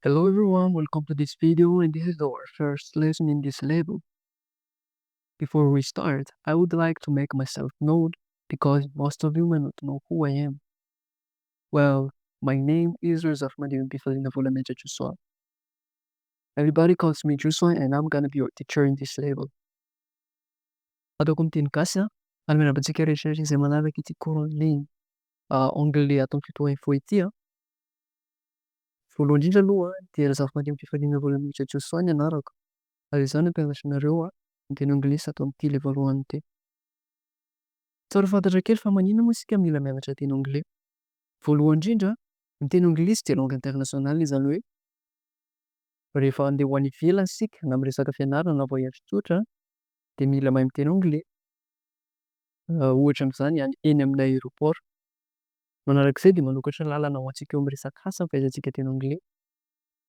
Hello everyone, welcome to this video, and this is our first lesson in this level. Before we start, I would like to make myself known because most of you may not know who I am. Well, my name is Razafimandimbifalina Volamena Josoa. Everybody calls me Josoa and I'm gonna be your teacher in this level. Ataoko amin'ny teny gasy a, ary miarahaba antsika rehetra izay manaraka ity cours en ligne anglais ato amin'ny Tuto Info ity a. Voalohany indrindra aloha dia Razafimandimbifalina Volamena Josoa ny anarako. Ary izaho no hampianatra anareo ny teny anglisy ato amin'ity level one ity. Tsara ho fantatra kely fa maninona moa isika mila mianatra teny anglais? Voalohany indrindra, ny teny anglisy dia langue internationale, izany hoe rehefa andeha ho any ivelany isika, na miresaka fianarana na voyage tsotra, dia mila mahay miteny anglais. Ohatra amin'izany any eny amin'ny aéroport. Manarak'izay dia manokatra lalana ho antsika eo amin'ny resaka asa ny fahaizantsika teny anglais.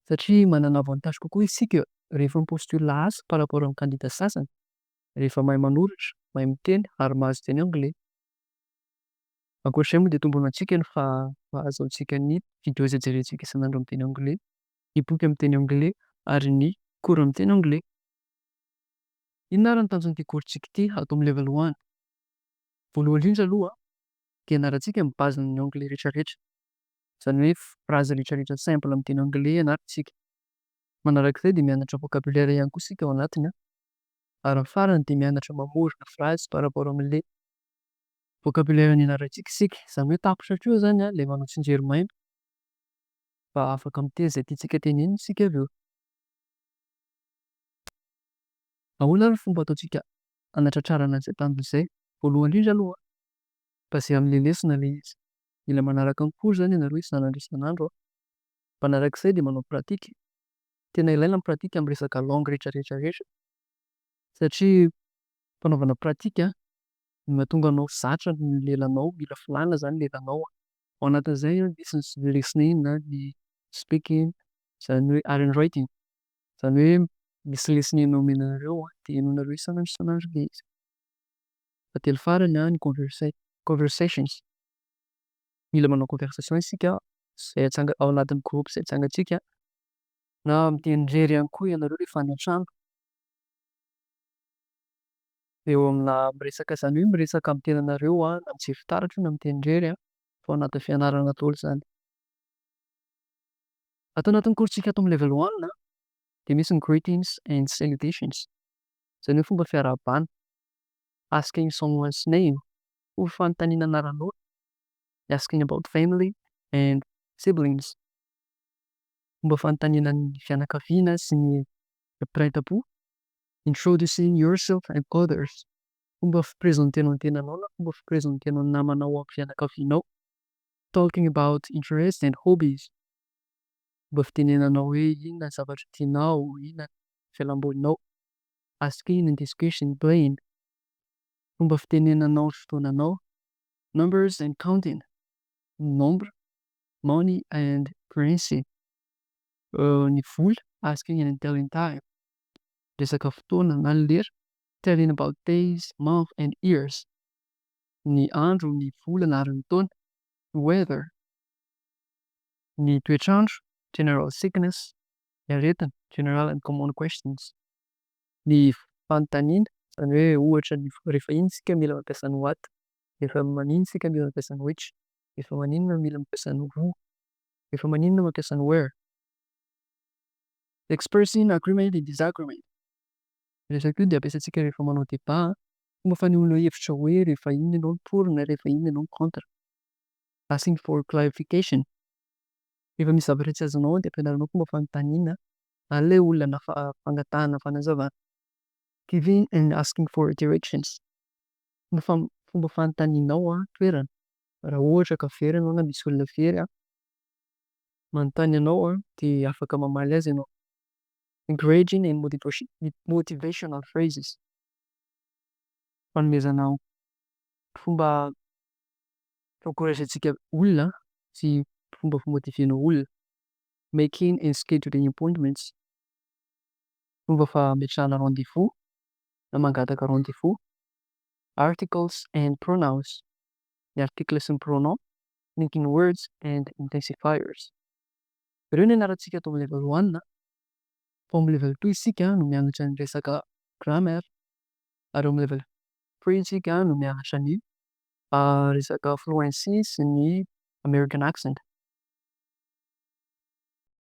Satria manana avantage kokoa isika rehefa mi-postule asa par rapport amin'ny candidat sasany rehefa mahay manoratra, mahay miteny ary mahazo teny anglais. Ankoatr'izay moa dia tombony ho antsika ny fahazoantsika ny vidéo izay jerentsika isan'andro amin'ny teny anglais, ny boky amin'ny teny anglais ary ny cours amin'ny teny anglais. Inona ary ny tanjon'ity cours-tsika ity ato amin'ny level one? Voalohany indrindra aloha dia ianarantsika ny base-n'ny anglais rehetrarehetra. Izany hoe phrase rehetrarehetra simple amin'ny teny anglais ianarantsika. Manarak'izay dia mianatra vocabulaire ihany koa isika ao anatiny. Ary ny farany dia mianatra mamorona phrase par rapport amin'ilay vocabulaire nianarantsika isika. Izany hoe tapitra hatreo izany ilay manao tsianjery maimbo fa afaka miteny izay tiantsika tenenina isika avy eo. Ahoana ary ny fomba ataontsika hanatratrarana an'izay tanjona izay? Voalohany indrindra aloha, basé amin'ilay lesona ilay izy. Mila manaraka ny cours izany ianareo isan'andro isan'andro. Manarak'izay dia manao pratique. Tena ilaina ny pratique amin'ny resaka langue rehetrarehetra rehetra satria fanaovana pratique no mahatonga anao zatra ny lelanao, mila filàna zany lelanao. Ao anatin'izay misy ny listening, ny speaking, izany hoe ary ny writing. Izany hoe misy listening omena anareo dia henoinareo isan'andro isan'andro ilay izy. Fahatelo farany ny conversations. Mila manao conversation isika izay atsanga ao anatin'ny groupe izay atsangantsika, na miteny irery ihany koa ianareo rehefa any an-trano. Eo amina miresaka, izany hoe miresaka amin'ny tenanareo na mijery fitaratra io na miteny irery fa ao anatin'ny fianarana daholo izany. Ato anatin'ny cours-tsika ato amin'ny level one dia misy ny greetings and salutations. Izany hoe fomba fiarahabana. Asking someone's name. Fomba fanontaniana anaran'olona. Asking about family and siblings. Fomba fanontaniana ny fianakaviana sy ny mpiray tampo. Introducing yourself and others. Fomba fipresentenao ny tenanao na fomba fipresentenao ny namanao amin'ny fianakavianao. Talking about interests and hobbies. Fomba fitenenanao hoe inona ny zavatra tianao, inona ny fialambolinao. Asking and discussion playing. Fomba fitenenanao ny fotoananao. Numbers and counting. Nombre, money and currency. Ny vola, asking and telling time. Resaka fotoana na ny lera. Telling about days, month and years. Ny andro, ny volana ary ny taona. Weather. Ny toetr'andro, general sickness, ny aretina, general and common questions. Ny fanontaniana, izany hoe ohatra ny rehefa ino isika mila mampiasa ny what, rehefa maninona isika mila mampiasa ny which, rehefa maninona mila mampiasa ny who, rehefa maninona mampiasa ny where. Expressing agreement and disagreement. Resaka io dia ampiasaintsika rehefa manao débat, fomba fanehoana hevitra hoe rehefa inona ianao no pour na rehefa inona ianao no contre. Asking for clarification. Rehefa misy zavatra tsy azonao dia ampianarinao fomba fanontaniana an'ilay olona na fangatahana fanazavana. Giving and asking for directions. Fomba fanontanianao toerana. Raha ohatra ka very ianao na misy olona very manontany anao dia afaka mamaly azy ianao. Encouraging and motivational phrases. Fanomezana fomba fi-encourager-ntsika olona sy fomba fimotivenao olona. Making and scheduling appointments. Fomba fametrahana rendez-vous na mangataka rendez-vous. Articles and pronouns. Ny article sy ny pronom. Linking words and intensifiers. Ireo no ianarantsika ato amin'ny level 1. Fa ao amin'ny level 2 isika no mianatra ny resaka grammar, ary ao amin'ny level 3 isika no mianatra ny resaka fluency sy ny American accent.